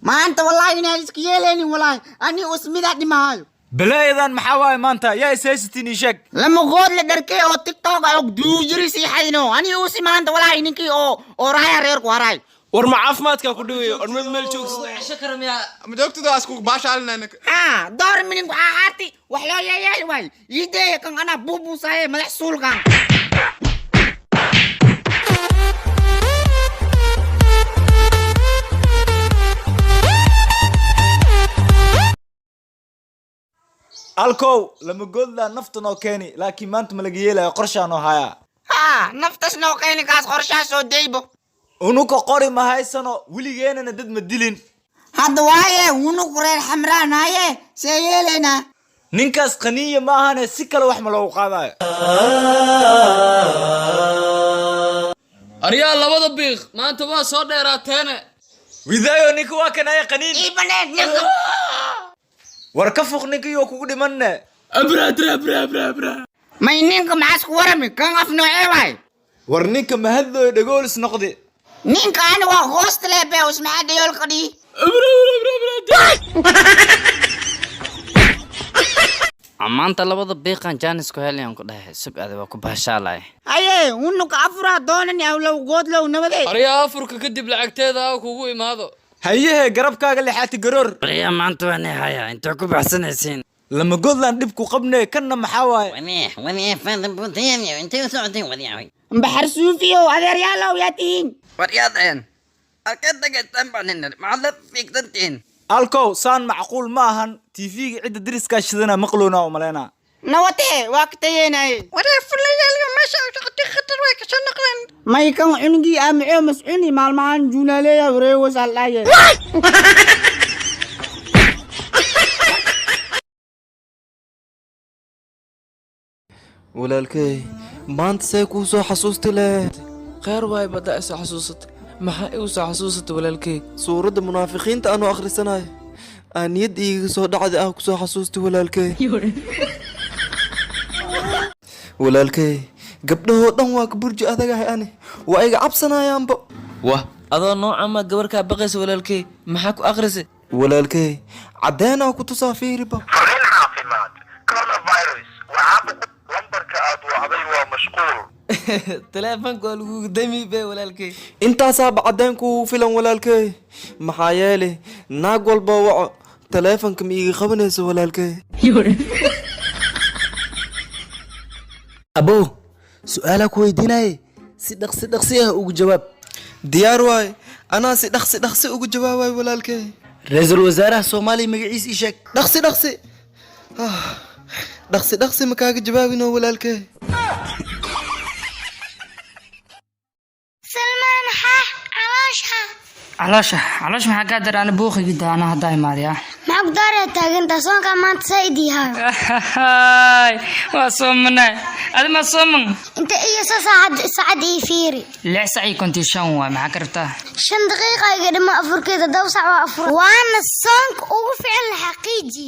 Maanta wallaahi inaan iska yeelaynin, wallaahi ani usmidaa dhimaayo. Balaayadan maxaa waaye maanta? Yaa is haysatiin, ii sheeg. Lama good la dharkay oo TikTok ah og duujiri sii xadino. Ani usi maanta wallaahi ninkii oo raaya reerku haray. War ma caafimaadkaa ku dhigayo or mid meel joogso? Cesho kara miyaa? Ma joogtida isku baashaalinayna. Ha door minin waxaa haarti wax loo yeeyeeli waay. Iideeya kan anaa buubuusaye madax suulkan. Alkow, lama goodlaa nafta noo keeni, laakiin maanta ma laga yeelayo, qorshaa noo hayaa. Ha naftas noo keeni, kaas qorshaa soo deybo. Unuka qori ma haysano, weligeenana dad ma dilin. Hadda waaye unug reer xamraan haye, see yeelaynaa? Ninkaas qaniya maahane, si kale wax ma loogu qaadayo. Aryaa labada biiq maanta waa soo dheeraateene. Widaayo, ninka waa kan aya qaniin. Ii baneen ninka. War ka fuq ninka iyo kugu dhimanne. Abra abra abra abra abra. May ninka maxaas ku warami kan af noocee waay? War ninka mahadlooyo, dhagoolis noqdi. Ninka ani waa hoosta leebe usmaxa dhayoolka dhii. Abra abra abra abra. Maanta labada biiqan jaanis ku helayaan ku dhahay, sug ada waa ku bahashaalay. Haye unuka afuraa doonani awlow goodlow nabade. Aryaa afurka kadib lacagteeda aa kugu imaado. Hayehe, garabkaaga lixaati garoor. Baryaa maanta waan hayaa, intee ku baxsanaysiin? Lama goodlaan dhib ku qabne, kanna maxaa waaye? Baxar suufiyow, adeeryaalow, yaa tihiin? Alkow, saan macquul ma ahan. Tv-ga cidda deriskaa shidana maqloona u malaynaa. Nawate waa ka tayeenaye. May kan cunugii aamaceo mascuni maalmahan juunaleeya wareegos aldhaye. Walaalkey, maanta see kuu soo xasuusti leh? Kheyr waay, badda isoo xasuusatay. Maxaa igu soo xasuusatay, walaalkey? Suuradda munaafiqiinta anoo akhrisanayo aa niyad iiga soo dhacday, ah kusoo xasuustay walaalkey. Walaalkey, gabdhahoo dhan waa ka burji adagahay, ani waa iga cabsanayaanba. Wah, adoo noocan maa gabar kaa baqaysa? Walaalkey, maxaa ku akhrisay? Walaalkey, caddeenaa ku tusaa, fiiriba. Fariin caafimaad: coronavirus waa caabuq, lambarka aad wacday waa mashquul. Taleefanka waa lagugu dami be, walaalkey. Intaasaaba caddeen kugu filan walaalkey, maxaa yeelay naag walba waco taleefanka ma iiga qabanayso walaalkey. Abow, su-aalaa ku weydiinaye, si dhaqsi dhaqsi ah ugu jawaab. Diyaar waay, anaa si dhaqsi dhaqsi ugu jawaabay walaalkey. Ra-iisul wasaaraha Soomaaliya magaciis ii sheeg. Dhaqsi dhaqsi. Ah, dhaqsi dhaqsi ma kaaga jawaabino walaalkey. Salmaan xaax caloosha. Caloosha, caloosh maxaa kaa dar? Ana buuqigi daana haddaa imaadaya. Maxaa ku daaraya taagantaa? Soonkaa maanta saa yahay. Waa soomanay, adi ma sooman? Inta iyo soo saacad saacad ii fiiri. 6:55 waay, maxaa ka rabtaa? 5 daqiiqa iga dhimo afurkeeda, 7 sac waa afur, waana soonka ugu fiican la xaqiiji.